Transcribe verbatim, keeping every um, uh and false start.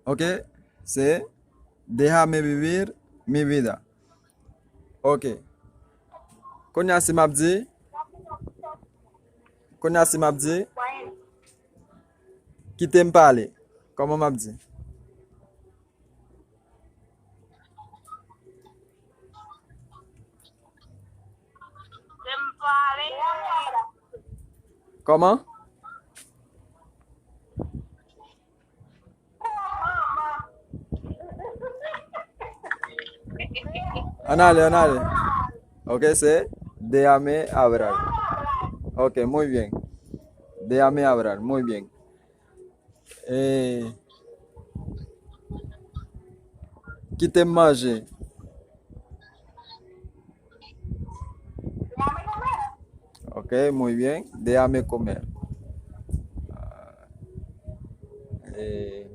Ok, se déjame vivir mi vida. Ok. Kounye a si m ap di, kounye a si m ap di, kite m pale. Kòman m ap di? Kòman? Ann ale, ann ale. Ok, se déjame hablar. Ok, muy bien. Déjame hablar, muy bien. Eh, kite m manje. Ok, muy bien. Déjame comer. Eh,